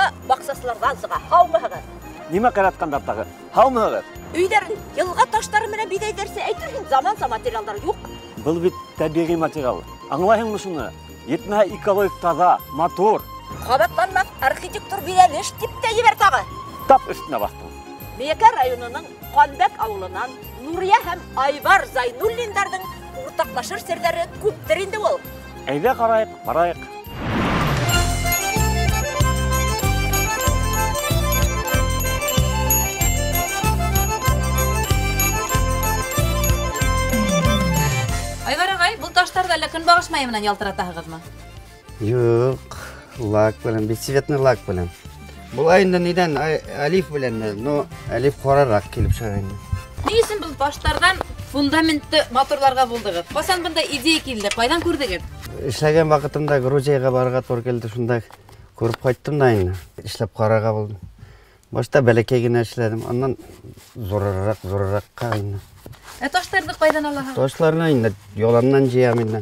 оста баҡсасыларҙан сыға. Һаумыһығыҙ? Нимә ҡаратҡандар тағы? Һаумыһығыҙ? Өйҙәрен йылға таштары менән биҙәйҙәрсе, әйтерһең, заманса материалдар юҡ. Был бит тәбиғи материал. Аңлайһыңмы шуны? Етмәһә экологик таҙа, матур. Ҡабатланмаҫ архитектур биҙәлеш тип тә ебәр тағы. Тап өҫтөнә баҫтың. Миәкә районының Ҡанбәк ауылынан Нурия һәм Айвар Зайнуллиндарҙың уртаҡлашыр серҙәре күптер инде ул. Әйҙә ҡарайыҡ, барайыҡ. Айвар ағай, был таштарҙы әллә көнбағыш майы менән ялтыратаһығыҙмы? Юҡ, лак белән, бесцветный лак белән. Былай инде нидән, олиф белән, но олиф ҡарараҡ килеп сыға инде. Ни өсөн был таштарҙан фундаментты матурларға булдығыҙ? Ҡасан бындай идея килде? Ҡайҙан күрҙегеҙ? Эшләгән ваҡытымда Грузияға барырға тура килде, шунда күреп ҡайттым да инде. Эшләп ҡарарға булдым. Башта бәләкәй генә эшләдем, аннан ҙурыраҡ, ҙурыраҡҡа инде. Ә таштарҙы ҡайҙан алаһығыҙ? Ташларны инде яландан йыям инде.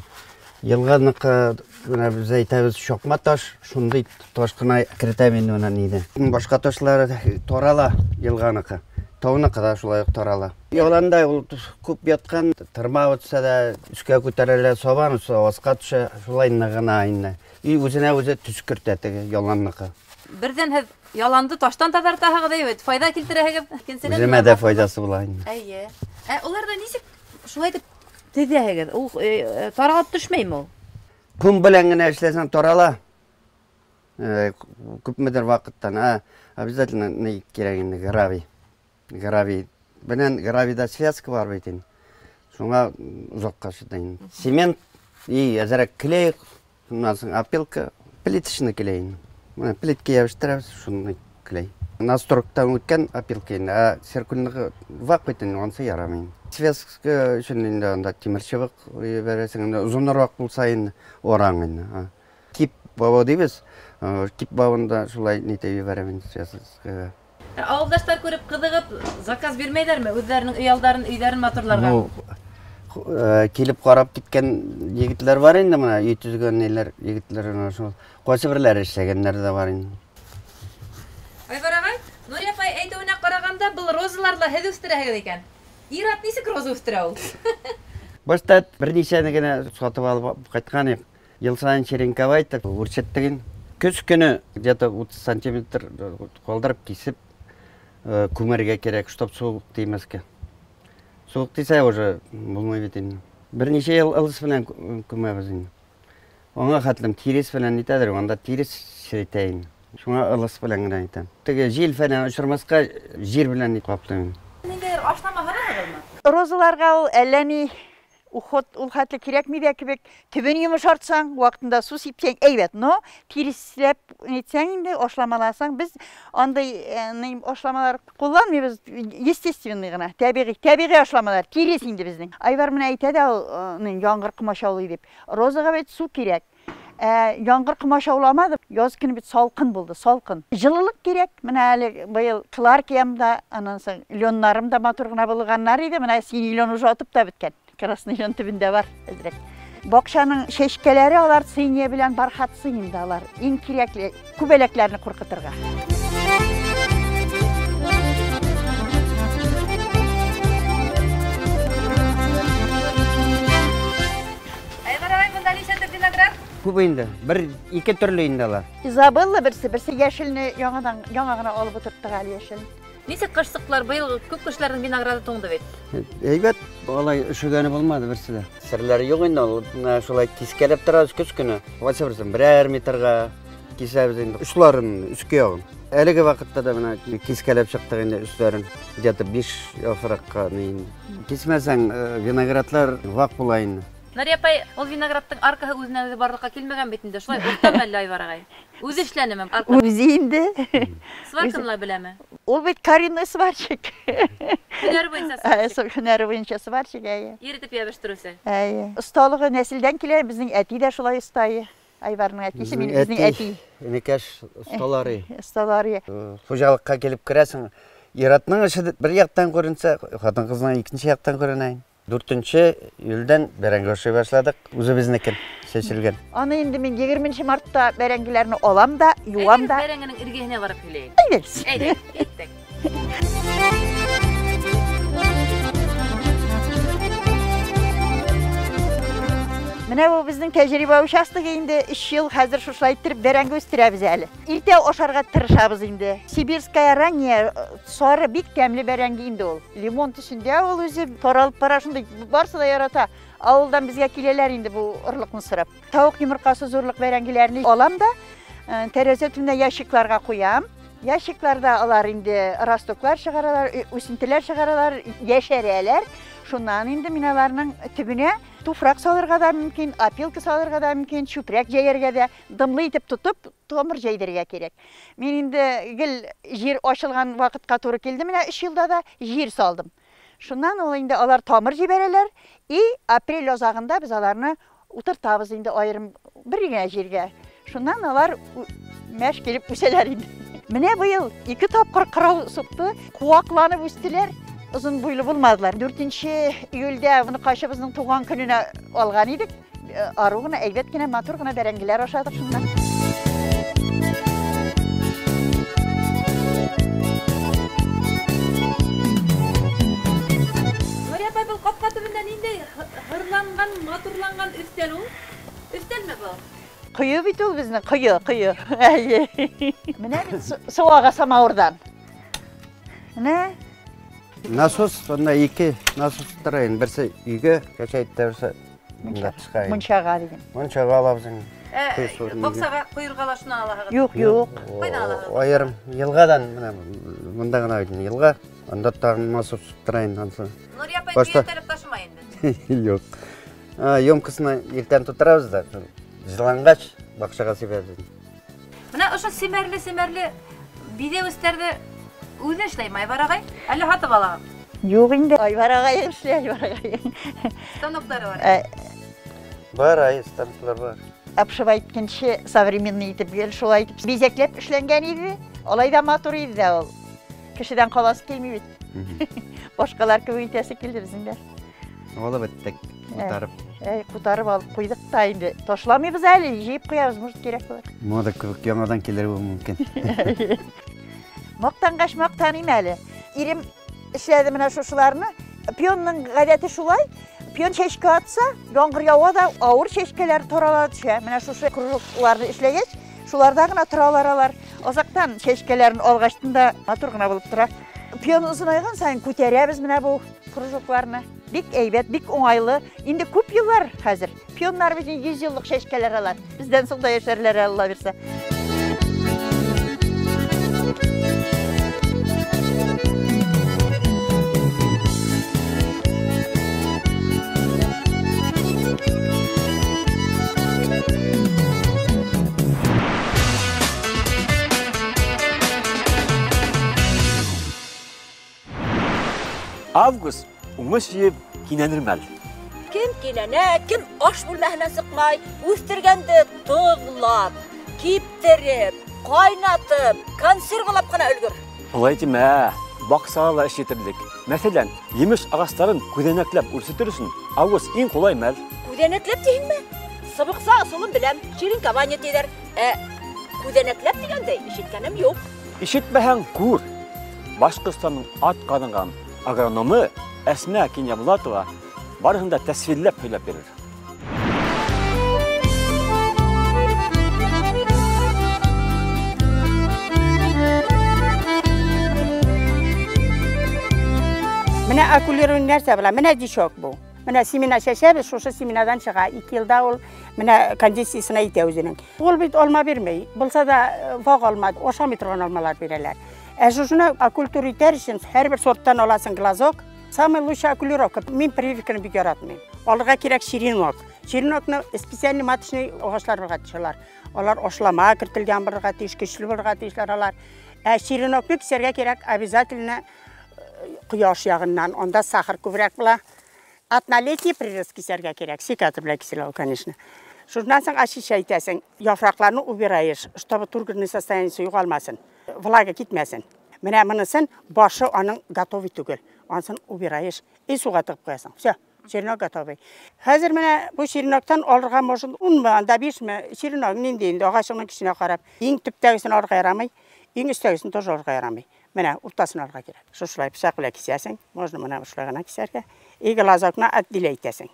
Йылғаныҡы, бына беҙ әйтәбеҙ, шоҡма таш, шундай таш ҡына керетәм инде бына ниҙе. Башҡа ташлары тарала йылғаныҡы. Тауныҡы ла шулай уҡ тарала. Яланда ул күп ятҡан, тырма үтсә лә, өҫкә күтәрелә, сабан үтсә, аҫҡа төшә, шулай нығына инде. И үҙенә үҙе төс кертә теге яланныҡы. Берҙән һеҙ яланды таштан таҙартаһығыҙ, әйбәт, файҙа килтерәһегеҙ. Икенсенән Үҙемә дә файҙасы була инде. Эйе. Ә уларҙы нисек шулай итеп теҙәһегеҙ? Ул таралып төшмәйме ул? Ҡом белән генә эшләсәң тарала. Күпмелер ваҡыттан, обязательно ни кәрәк инде, гравий. Гравий. Бынан гравийҙа связка бар бит инде. Шуңа оҙаҡҡа сыҙай инде. Цемент и әҙерәк клей, шунан һуң опилка, плиточный клей инде. Бына плитка ябыштырабыҙ, шуны клей. Настроктан үткән опилка инде, ә циркульныйы ваҡ бит инде, унсы ярамай инде. Связка өсөн инде унда тимерсыбыҡ ебәрәсең инде, оҙонораҡ булса инде ораң инде. Кип бауы тибеҙ, кип бауын да шулай нитеп ебәрәм инде связкаға. Ауылдаштар күреп ҡыҙығып заказ бирмәйҙәрме үҙҙәренең өй алдарын, өйҙәрен матурларға? Килеп ҡарап киткән егетләр бар инде, бына өй төҙөгән ниләр, егетләр ана шул. Ҡайсы берләре эшләгәннәр ҙә бар инде. Айвар ағай, Нурия апай әйтеүенә ҡарағанда, был розаларҙы ла һеҙ үҫтерәһегеҙ икән. Ир-ат нисек роза үҫтерә ул? Башта бер нисәне генә сатып алып ҡайтҡан идек. Йыл сайын черенковать итеп үрсеттек инде. Көҙ көнө где-то утыҙ сантиметр ҡалдырып кисеп, күмергә кәрәк, чтоб суыҡ теймәҫкә. Суыҡ тейсә уже булмай бит инде. Бер нисә йыл ылыс менән күмәбеҙ инде. Уңа хәтлем тирес менән нитәҙер, унда тирес серетә инде. Шуңа ылыс белән генә итәм. Теге җил фәнен очырмаҫҡа җир белән ҡаплайым. Ниндәйҙер ашлама һанаһығыҙмы? Розаларға ул әллә ни уход ул хәтле кирәкми дә кебек. Төбөн йомшартсаң, ваҡытында су сипсәң әйбәт, но тиресләп нитсәң инде, ашламаласаң, беҙ андай ни ашламалар ҡулланмайбыҙ, естественный ғына, тәбиғи ашламалар, тирес инде беҙҙең. Айвар менә әйтә дә ул, ни, яңғыр ҡомашаулый тип. Розаға бит су кирәк. Яңғыр ҡомашауламады, яҙ көнө бит салҡын булды, салҡын. Йылылыҡ кирәк. Менә әле быйыл кларкиям да, анан соң леннарым да матур ғына булғаннар иде. Менә синий лен уже атып та бөткән. Красный лен төбөндә бар әҙерәк. Баҡсаның шешкәләре алар циния белән бархатсы инде алар. Иң кирәкле күбәләкләрне ҡурҡытырға. Айвар ағай, бында нисә төп виноград? Күп инде. Бер, ике төрлө инде алар. Изабелла берсе, берсе йәшелне яңа ғына алып ултырттыҡ әле йәшел. Нисек ҡыш сыҡтылар? Быйыл күп кешеләрҙең винограды туңды бит. Әйбәт, алай өшөгәне булманы берсе лә. Серләре юҡ инде ул, бына шулай кискәләп торабыҙ көс көнө. Ҡайсы берсен берәр метрға кисәбеҙ инде. Осларын, өҫкө яғын. Әлеге ваҡытта да бына кискәләп сыҡтыҡ инде өҫтәрен. Где-то 5 яфраҡҡа ни инде. Кисмәсәң, виноградлар ваҡ була инде. Нурия апай, ул виноградтың аркаһы үҙенән үҙе барлыҡҡа килмәгән бит инде. Шулай оҫтамы әллә Айвар ағай? Үҙе эшләнеме арка? Үҙе инде. Сварканы ла беләме? Ул бит коренной сварщик. Һөнәре буйынса сварщик. Һөнәре буйынса сварщик, әйе. Иретеп ябыштырыусы. Әйе. Оҫталығы нәҫелдән килә, беҙҙең әти ҙә шулай оҫтайы. Айварның әтисе, Беҙҙең минең әти, әти. Энекәш оҫталары. Оҫталары. Хужалыҡҡа килеп керәсең, ир-атның эше бер яҡтан күренсә, ҡатын-ҡыҙның икенсе яҡтан күренә. 4 июлдән бәрәңге ашай башладыҡ. Үҙебеҙҙекен. Сәселгән. Аны инде мин 20 мартта бәрәңгеләрне алам да, юам да. Бәрәңгенең эргәһенә барып һөйләйек. Әйдәгез. Әйдә, киттек. Менә бу безнең тәҗрибә участогы инде 3 ел хәзер шушылай иттереп бәрәңге үстерәбез әле. Иртә ашарга тырышабыз инде. Сибирская ранняя сары бик тәмле бәрәңге инде ул. Лимон төсендә ул үзе таралып бара, шундый барсы да ярата. Авылдан безгә киләләр инде бу орлыкны сорап. Тавык йомыркасы зурлык бәрәңгеләрне алам да, тәрәзә төбенә ящикларга куям. Ящикларда алар инде ростоклар чыгаралар, үсентеләр чыгаралар, яшәрәләр. Шуннан инде мин аларның төбенә туфрак салырга да мөмкин, опилка салырга да мөмкин, чүпрәк җәяргә дә, дымлы итеп тотып, тамыр җәйдерергә кирәк. Мин инде гел җир ачылган вакытка туры килде, менә 3 елда да җир салдым. Шуннан ул инде алар тамыр җибәрәләр, и апрель азагында без аларны утыртабыз инде аерым бер генә җиргә. Шуннан алар мәш килеп үсәләр инде. Менә быел 2 тапкыр кырау сукты, куакланып үстеләр. Озын буйлы булмадылар. 4 июльдә внукашыбызның туган көненә алган идек. Ару гына, әйбәт кенә, матур гына бәрәңгеләр ашадык шуннан. Нурия апай, был капка төбендә ниндәй һырланган, матурланган өстәл ул? Өстәлме был? Кое бит ул безнең, кое, кое. Әйе. Менә бит су ага самавырдан. Менә. Насос, онда 2 насос тора инде. Берсе өйгә, кәчә итте, берсе монда тышка. Мунчага дигән. Мунчага алабыз инде. Баксага куерга ла шуннан алаһыгыз. Юк, юк. Кайдан алаһыгыз? Аерым елгадан, менә монда гына бит елга. Анда тагын насос тора инде ансы. Нурия апай көйәтәлеп ташымай инде. Юк. Емкосына иртән тутырабыз да, җылангач бакчага сибәбез. Менә ошо семәрле-семәрле биҙәүестәрҙе үҙе эшләйме Айвар ағай? Әллә һатып алаһың? Юк инде, Айвар ағай эшләй, Айвар ағай. Станоктары бар. Бар, ай, станоклар бар. Обшивать иткәнче современный итеп, гел шулай итеп бизәкләп эшләнгән иде. Алай да матур иде дә ул. Кешедән каласы килми бит. Башкалар кебек итәсе килде безнең дә. Алып беттек, кутарып. Әй, кутарып алып куйдык та инде. Ташламыйбыз әле, җыеп куябыз, может кирәк булыр. Мода кебек яңадан килер бу мөмкин. Мактангач мактаныйм әле. Ирем эшләде менә шушыларны. Пионның гадәте шулай. Пион чәчкә атса, яңгыр ява да авыр чәчкәләр тарала төшә. Менә шушы кружокларны эшләгәч, шуларда гына торалар алар. Азактан чәчкәләрен алгачтын да матур гына булып тора. Пион озынайган сайын күтәрәбез менә бу кружокларны. Бик әйбәт, бик уңайлы. Инде күп еллар хәзер. Пионнар безнең 100 еллык чәчкәләр алар. Бездән соң да яшәрләр, Алла бирсә. Август уңыш җыеп кинәнер мәл. Кем кинәнә, кем аш бүлмәһенә сыҡмай, үҫтергәнде тоҙлап, киптереп, ҡайнатып, консервалап ҡына өлгөр. Улай тимә, баҡсала ла эш етерлек. Мәҫәлән, емеш ағастарын күҙәнәкләп үрсетер өсөн август иң ҡулай мәл. Күҙәнәкләп тиһеңме? Сыбыҡса ысулын беләм, черенкование тиҙәр. Ә күҙәнәкләп тигәндәй ишеткәнем юҡ. Ишетмәһәң күр. Башҡортостандың ат ҡаҙанған агрономы Әсмә Кинйәбулатова барыһын да тәсвирләп һөйләп бирер. Менә окулирование нәрсә була? Менә дишок бу. Менә семена чәчәбез, шушы семенадан чыга. 2 елда ул менә кондициясенә итә үзенең. Ул бит алма бирмәй. Булса да вак алма, ашамый торган алмалар бирәләр. Ә шушыны окультур итәр өчен һәрбер сорттан аласың глазок. Самая лучшая окулировка. Мин прививканы бик яратмыйм. Алырга кирәк черенок. Черенокны специальный маточный агачлар булырга тиеш алар. Алар ашлама кертелгән булырга тиеш, көчле булырга тиешләр алар. Ә черенокны кисәргә кирәк обязательно кояш ягыннан. Анда сахар күбрәк була. Однолетний прирост кисәргә кирәк. Секатор белән киселә ул, конечно. Шуннан соң очищать итәсең. Яфракларны убираешь, чтобы тургорный состояниесе югалмасын. Влага китмәсен. Менә монысын башы аның готовый түгел. Анысын убираешь и суга тыгып куясың. Всё. Черенок готовый. Хәзер менә бу череноктан алырга можно 10-мы, анда 5-ме, черенок нинди инде агачының көченә карап. Иң төптәгесен алырга ярамый, иң өстәгесен тоже алырга ярамый. Менә уртасын алырга кирәк. Шушылай пычак белән кисәсең, можно менә шулай гына кисәргә. И глазокны отделять итәсең.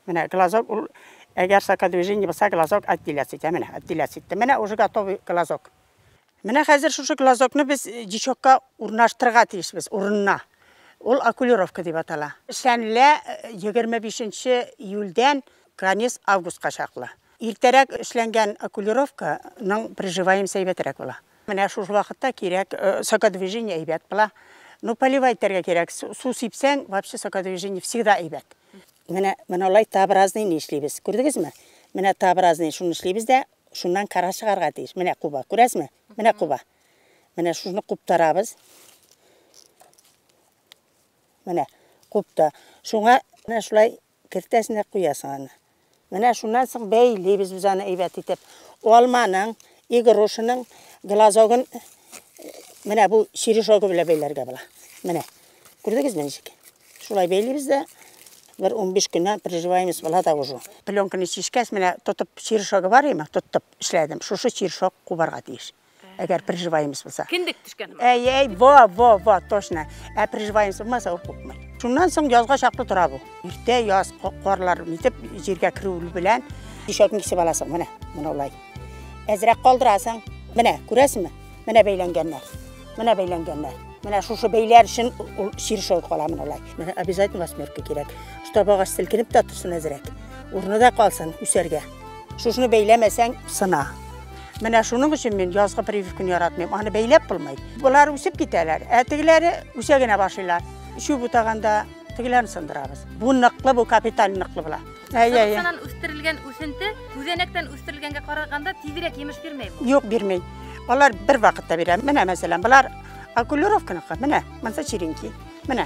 Менә глазок ул әгәр сокодвижение булса, глазок отделяться итә, менә отделяться итте. Менә уже готовый глазок. Менә хәзер шушы глазокны без дичокка урнаштырырга тиешбез, урынына. Ул окулировка дип атала. Эшләнелә 25 июльдән конец августка чаклы. Иртәрәк эшләнгән окулировканың приживаемость әйбәтрәк була. Менә шушы вакытта кирәк сокодвижение әйбәт була. Ну, поливать итәргә кирәк. Су сипсәң, вообще сокодвижение всегда әйбәт. Менә алай Т-образный ни эшлибез? Күрдегезме? Менә Т-образный шуны эшлибез дә, шуннан кара чыгарга тиеш. Менә куба, күрәсезме? Менә куба. Менә шуны куптарабыз. Менә купта. Шуңа менә шулай кертәсең дә куясың аны. Менә шуннан соң бәйлибез без аны әйбәт итеп. Алманың, игрушының глазогын менә бу черешогы белән бәйләргә була. Менә. Күрдегезме ничек? Шулай бәйлибез дә бер 15 көннән приживаемость була да уже. Пленканы чишкәч, менә тотып черешогы бар име, тотып эшләдем. Шушы черешок кубарга тиеш. Әгәр приживаемость булса. Кендек төшкәнме? Әй, әй, во, во, во, точно. Ә приживаемость булмаса, ул купмый. Шуннан соң язга чаклы тора бу. Иртә яз карлар нитеп җиргә керү белән ишәкне кисеп аласың, менә, менә улай. Әзрәк калдырасың. Менә, күрәсеңме? Менә бәйләнгәннәр. Менә бәйләнгәннәр. Менә шушы бәйләр өчен ул черешок кала менә улай. Менә обязательно восьмерка кирәк. Чтобы агач селкенеп тә торсын әзрәк. Урыны да калсын үсәргә. Шушыны бәйләмәсәң, сына. Менә шуның өчен мин язгы прививканы яратмыйм. Аны бәйләп булмый. Болар үсеп китәләр, ә тегеләре үсә генә башлыйлар. Чүп утаганда тегеләрне сындырабыз. Бу ныклы, бу капиталь ныклы була. Әй, әй. Сырыктан үстерелгән үсенте күзәнәктән үстерелгәнгә караганда тизрәк емеш бирмәйме? Юк, бирмей. Алар бер вакытта бирә. Менә мәсәлән, болар окулировканыкы. Менә, монысы черенки. Менә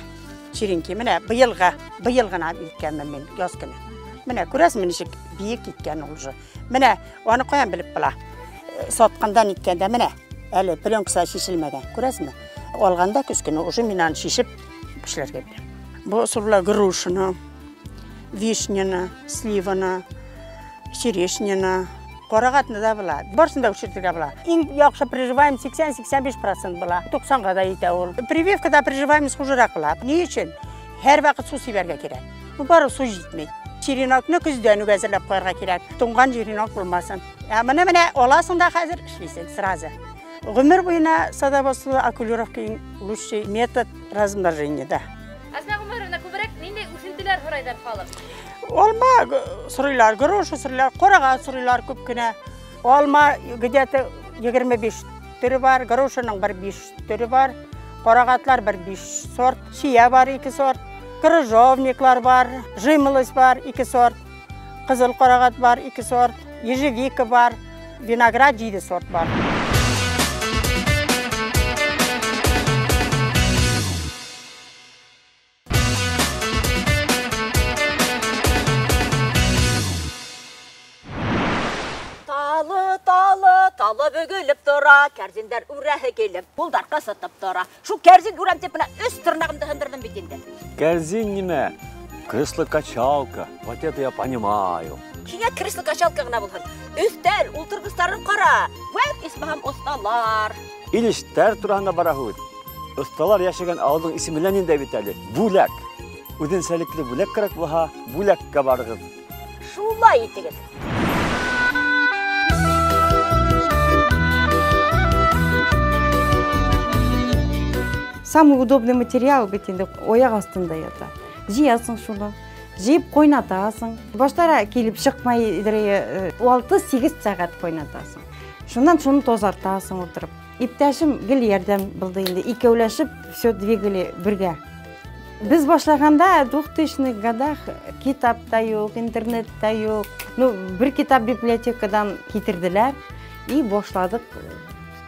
черенки. Менә быелга, быел гына иткәнмен мин, яз көне. Менә күрәсезме ничек биек киткән ул уже. Менә аны каян белеп була? Саткандан иткәндә менә әле пленкасы чишелмәгән. Күрәсезме? Алганда көз көне уже мин аны чишеп эшләргә бирәм. Бу ысулла грушаны, вишняны, сливаны, черешняны, карагатны да була. Барысын да үстерергә була. Иң яхшы приживаем 80-85% була. 90-га да җитә ул. Прививкада приживаемость хужырак була. Ни өчен? Һәр вакыт су сибәргә кирәк. Бу бары су җитми. Черенокны көздән үк әзерләп куярга кирәк. Туңган черенок булмасын. Ә моны менә аласың да хәзер эшлисең сразу. Гомер буена садоводство окулировка иң лучший метод размножения, да. Әсма Гомәровна, күбрәк нинди үсентеләр һорайдар халык? Алма сорыйлар, груша сорыйлар, карагат сорыйлар күп кенә. Алма где-то 25 төре бар, грушаның бер 5 төре бар, карагатлар бер 5 сорт, чия бар 2 сорт, крыжовниклар бар, жимолость бар 2 сорт, кызыл карагат бар 2 сорт, ежевика бар, виноград 7 сорт бар. Талы бөгелеп тора, кәрзиндәр үрәһе килеп, кулдар кысытып тора. Шу кәрзин үрәм дип менә өс тырнагымды һындырдым бит инде. Кәрзин нимә? Кресло-качалка. Вот это я понимаю. Киңә кресло-качалка гына булһын. Өстәл, ултыргыстарын кара. Вәт исмаһам осталар. Илештәр тураһында бара һүҙ. Осталар йәшәгән ауылдың исеме лә ниндәй бит әле? Бүләк. Үҙенсәлекле бүләк кәрәк булһа, бүләккә барығыҙ. Шулай итегеҙ. Самый удобный материал бит инде аяҡ аҫтында ята. Жыясың шуны, жыйып ҡайнатасың. Баштара килеп сыҡмай 6-8 сәғәт ҡайнатасың. Шунан шуны тазартасың ултырып. Иптәшем гел ярҙам булды инде. Икәүләшеп все двигали бергә. Беҙ башлағанда 2000-х годах китап та юҡ, интернет та юҡ. Ну, бер китап библиотекадан китерҙеләр и башланыҡ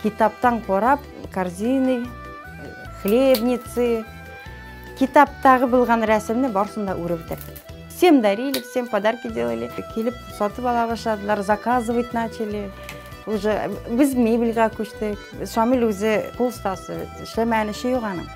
китаптан ҡарап корзины, хлебницы, китаптағы булған рәсемне барысын да үреп бөтөрҙөк. Всем дарили, всем подарки делали. Килеп сатып ала башладылар, заказывать начали. Уже беҙ мебельгә күстек. Шамил үҙе ҡул оҫтаһы, эшләмәгән эше юҡ аның.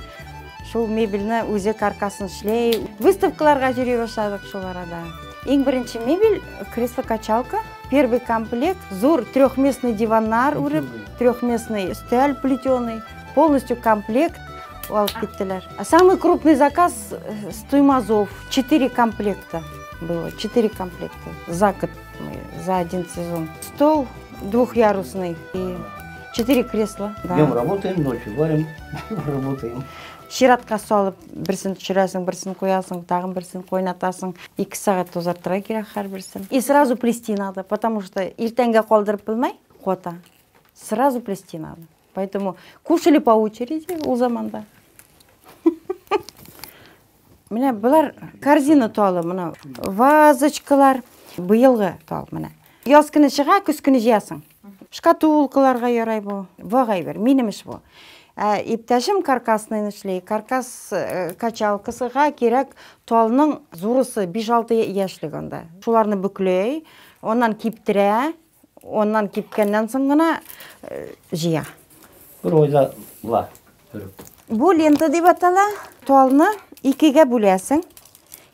Шул мебельне үҙе каркасын эшләй. Выставкаларға йөрөй башланыҡ шул арала. Иң беренсе мебель кресло-качалка. Первый комплект. Ҙур трехместный дивандар үреп, трехместный өҫтәл плетеный. Полностью комплект алып киттеләр. А самый крупный заказ с Туймазов. 4 комплекта было. 4 комплекта. За год мы, за один сезон. Стол двухъярусный и 4 кресла. Да. Днем работаем, ночью варим, работаем. Чиратҡа һалып, береһен төшөрәһең, береһен ҡуяһың, тағын береһен ҡайнатаһың. 2 сәғәт таҙартырға кәрәк һәр береһен. И сразу плести надо, потому что иртәнгә ҡалдырып булмай, ҡата. Сразу плести надо. Поэтому кушали по очереди ул заманда. Менә былар корзина талы, менә вазочкалар, быйылғы тал менә. Яҙ көнө сыға, көҙ көнө йыяһың. Шкатулкаларға ярай был, ваҡ әйбер, минең эш был. Ә иптәшем каркасный эшләй. Каркас качалкасыға кәрәк талның ҙурыһы 5-6 йәшлек анда. Шуларны бөкләй, оннан киптерә, оннан кипкәннән соң ғына йыя. Бер уйҙа була. Бу лента дип атала. Талны икегә бүләсең.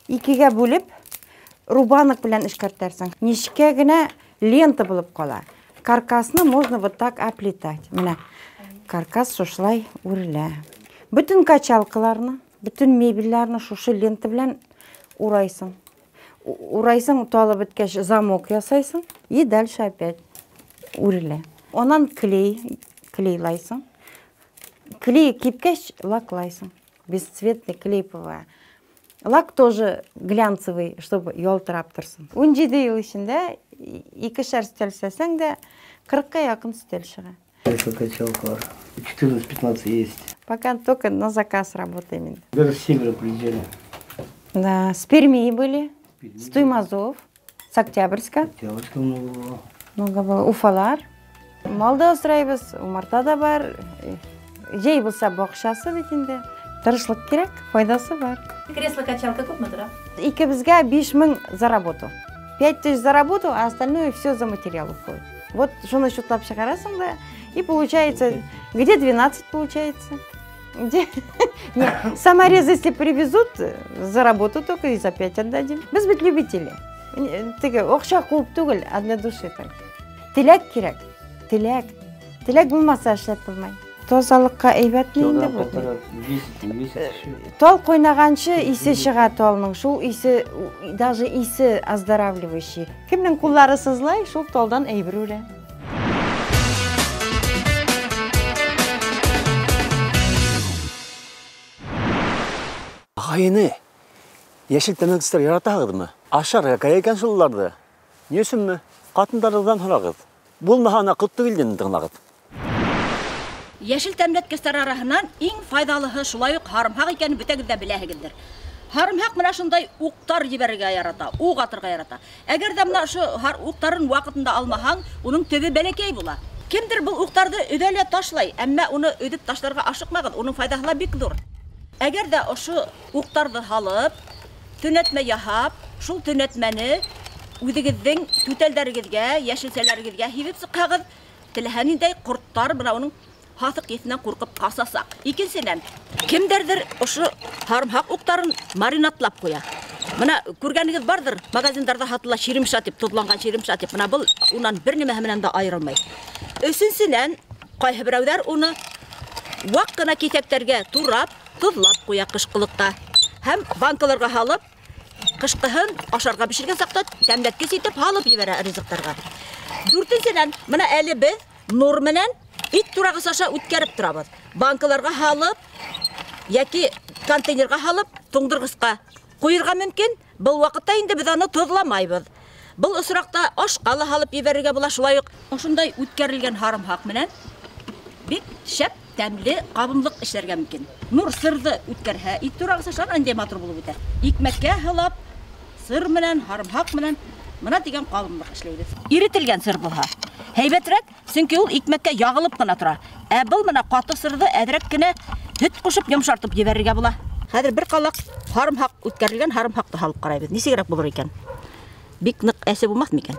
Икегә бүлеп, рубанок белән эшкәртәрсең. Нечкә генә лента булып ҡала. Каркасны можно вот так оплетать. Менә каркас шушылай үрелә. Бөтөн качалкаларны, бөтөн мебельләрне шушы лента белән урайсың. Урайсың, талып беткәч замок ясайсың и дальше опять үрелә. Онан клей, клейлайсың. Клей кипкәч лаклайсың. Бесцветный клей бывает. Лак тоже глянцевый, чтобы ялтырап торсын. 17 йыл эсендә икешәр өҫтәл эшләсәң дә 40-ка яҡын өҫтәл сыға. Качалкалар. 14-15 есть. Пока только на заказ работаем. Даже с севера приезжали. Да, с Перми были, с Туймазов, с Октябрьска. Октябрьска много было. Много было. Уфалар. Мал да аҫрайбыҙ, умарта да бар. Йәй булһа баҡсаһы бит инде. Тырышлыҡ кәрәк, файҙаһы бар. Кресло-качалка күпме тора? Икебеҙгә 5000 за работу. 5000 за работу, а остальное все за материал уходит. Вот шуны счетлап сығараһың да, и получается, где 12 получается? Где? Нет, саморезы, если привезут, за работу только и за 5 отдадим. Беҙ бит любители. Теге аҡса ҡыуып түгел, а для души только. Теләк кәрәк, теләк. Теләк булмаһа эшләп булмай. Таҙалыҡҡа әйбәтме инде был? Тал ҡайнағансы иҫе сыға талның, шул иҫе, даже иҫе оздоравливающий. Кемдең ҡулдары һыҙлай, шул талдан әйбер үрә. Ағай-эне, йәшел тәмләткестәр яратаһығыҙмы? Ашарға кәрәк икән шуларҙы. Ни өсөнмө? Ҡатындарығыҙҙан һорағыҙ. Булмаһа, ана Ҡотлогилдене тыңлағыҙ. Йәшел тәмләткестәр араһынан иң файҙалыһы шулай уҡ һарымһаҡ икәнен бөтәгеҙ ҙә беләһегеҙҙер. Һарымһаҡ менә шундай уҡтар ебәрергә ярата, уҡ атырға ярата. Әгәр ҙә менә ошо уҡтарын ваҡытында алмаһаң, уның төбө бәләкәй була. Кемдер был уҡтарҙы өҙә лә ташлай, әммә уны өҙөп ташларға ашыҡмағыҙ, уның файҙаһы ла бик ҙур. Әгәр ҙә ошо уҡтарҙы һалып, төнәтмә яһап, шул төнәтмәне үҙегеҙҙең түтәлдәрегеҙгә, йәшелсәләрегеҙгә һибеп сыҡһағыҙ, теләһә ниндәй ҡорттар бына уның һаҫыҡ еҫенән ҡурҡып ҡасасаҡ. Икенсенән, кемдәрҙер ошо һарымһаҡ уҡтарын маринадлап ҡуя. Бына күргәнегеҙ барҙыр, магазиндарҙа һатыла ширемша тип, тоҙланған ширемша тип. Бына был унан бер нимәһе менән дә айырылмай. Өсөнсөнән, ҡайһы берәүҙәр уны ваҡ ҡына киҫәктәргә турап, тоҙлап ҡуя ҡышҡылыҡта. Һәм банкаларға һалып, ҡышҡыһын ашарға бешергән саҡта тәмләткес итеп һалып ебәрә ризыҡтарға. Дүртенсенән, бына әле беҙ нур менән ит турағыс аша үткәреп торабыҙ. Банкаларға һалып, йәки контейнерға һалып, туңдырғысҡа ҡуйырға мөмкин. Был ваҡытта инде беҙ аны тоҙламайбыҙ. Был осраҡта ашҡа ла һалып ебәрергә була. Шулай уҡ ошондай үткәрелгән һарымһаҡ менән бик шәп тәмле ҡабымлыҡ эшләргә мөмкин. Нур сырҙы үткәрһә, ит турағыс аша ниндәй матур булып үтә. Икмәккә һалып, сыр менән, һарымһаҡ менән бына тигән ҡабымлыҡ эшләйбеҙ. Иретелгән сыр булһа һәйбәтерәк, сөнки ул икмәккә яғылып ҡына тора. Ә был менә ҡаты сырҙы әҙерәк кенә һөт ҡушып йомшартып ебәрергә була. Хәҙер бер ҡалаҡ һарымһаҡ үткәрелгән һарымһаҡты һалып ҡарайбыҙ. Нисегерәк булыр икән? Бик ныҡ әсе булмаҫ микән?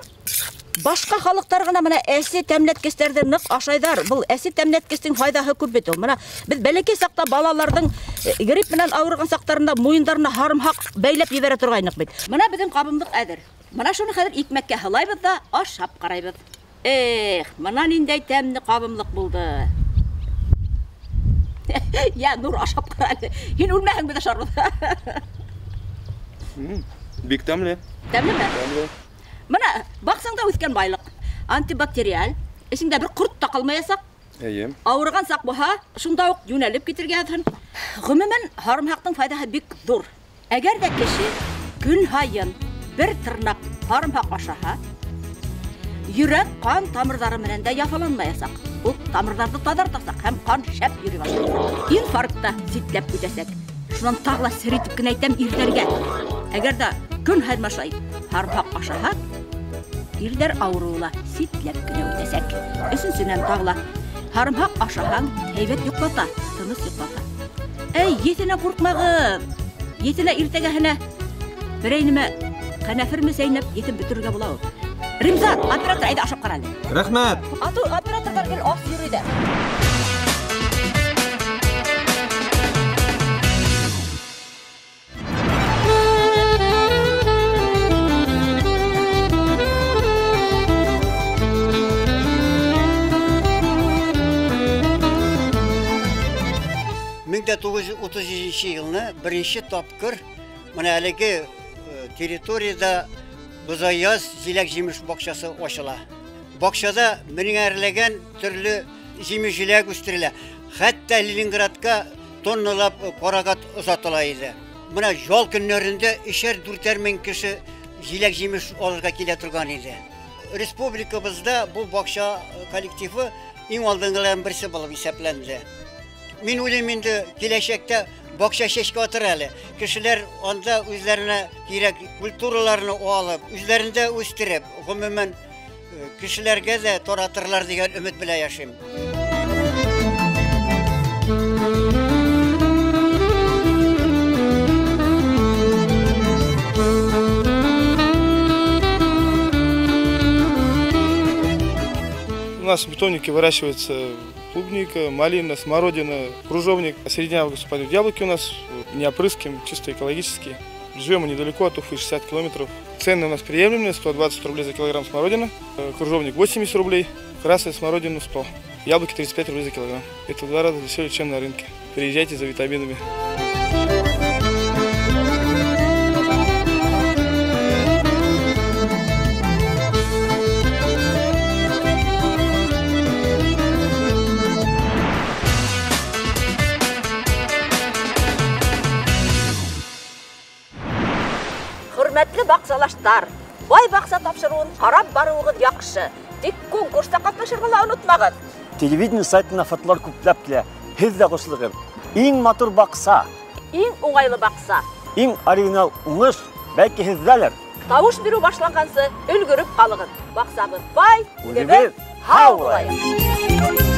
Башҡа халыҡтар ғына мына әсе тәмләткестәрҙе ныҡ ашайҙар. Был әсе тәмләткестең файҙаһы күп бит ул. Мына беҙ бәләкәй саҡта балаларҙың грипп менән ауырыған саҡтарында муйындарына һарымһаҡ бәйләп ебәрә торғайныҡ бит. Мына беҙҙең ҡабымлыҡ әҙер. Мына шуны хәҙер икмәккә һалайбыҙ ҙа ашап ҡарайбыҙ. Эх, мына ниндәй тәмле ҡабымлыҡ булды. Я, Нур, ашап ҡара әле. Һин үлмәһең, беҙ ашарбыҙ. Бик тәмле. Тәмлеме? Тәмле. Мына баҡсаңда үҫкән байлыҡ. Антибактериаль, эсеңдә бер ҡорт та ҡалмаясаҡ. Эйе. Ауырыған саҡ булһа, шунда уҡ йүнәлеп китергә яҙһын. Ғөмүмән, һарымһаҡтың файҙаһы бик ҙур. Әгәр ҙә кеше көн һайын бер тырнаҡ һарымһаҡ ашаһа, йөрәк ҡан тамырҙары менән дә яфаланмаясаҡ. Ул тамырҙарҙы таҙартасаҡ һәм ҡан шәп йөрөй башлаясаҡ. Инфаркт та ситләп үтәсәк. Шунан тағы ла сер итеп кенә әйтәм ирҙәргә. Әгәр ҙә көн һайын ашай һарымһаҡ ашаһа, ирҙәр ауырыуы ла ситләп кенә үтәсәк. Өсөнсөнән, тағы ла һарымһаҡ ашаһаң, һәйбәт йоҡлата, тыныс йоҡлата. Эй, еҫенә ҡурҡмағыҙ. Еҫенә иртәгәһенә берәй нәмә ҡәнәферме сәйнәп еҫен бөтөрөргә була ул. Римзат, оператор, әйҙә ашап ҡара әле. Рәхмәт. Ату операторҙар гел ас йөрөй ҙә. Мең дә туғыҙ йөҙ утыҙ етенсе йылны беренсе тапҡыр мына әлеге территорияда Бозаяз еләк-емеш баҡсаһы асыла. Баҡсала меңәрләгән төрлө емеш-еләк үҫтерелә. Хәтта Ленинградка тонналап ҡарағат оҙатыла ине. Мына ял көндәрендә өсәр-дүртәр мең кеше еләк-емеш алырға килә торған ине. Республикабыҙҙа был баҡса коллективы иң алдынғыларҙың береһе булып иҫәпләнде. Мин уйлайым инде киләсәктә баҡса сәскә атыр әле. Кешеләр анда үҙҙәренә кирәк культураларны алып, үҙҙәрендә үҫтереп, ғөмүмән кешеләргә дә таратырлар тигән өмөт белән йәшәйем. У нас в питомнике выращивается клубника, малина, смородина, кружовник. В середине августа пойдут яблоки у нас, не опрыскиваем, чисто экологические. Живем мы недалеко от Уфы, 60 километров. Цены у нас приемлемые, 120 рублей за килограмм смородина, кружовник 80 рублей, красная смородина 100, яблоки 35 рублей за килограмм. Это в 2 раза дешевле, чем на рынке. Приезжайте за витаминами. Хөрмәтле баҡсалаштар, бай баҡса тапшырыуын ҡарап барыуығыҙ яҡшы. Тик конкурста ҡатнашырға ла онотмағыҙ. Телевидение сайтына фотолар күпләп килә. Һеҙ ҙә ҡушылығыҙ. Иң матур баҡса, иң уңайлы баҡса, иң оригинал уңыш бәлки һеҙҙәлер. Тауыш биреү башланғансы өлгөрөп ҡалығыҙ. Баҡсабыҙ бай, үҙебеҙ һау булайыҡ.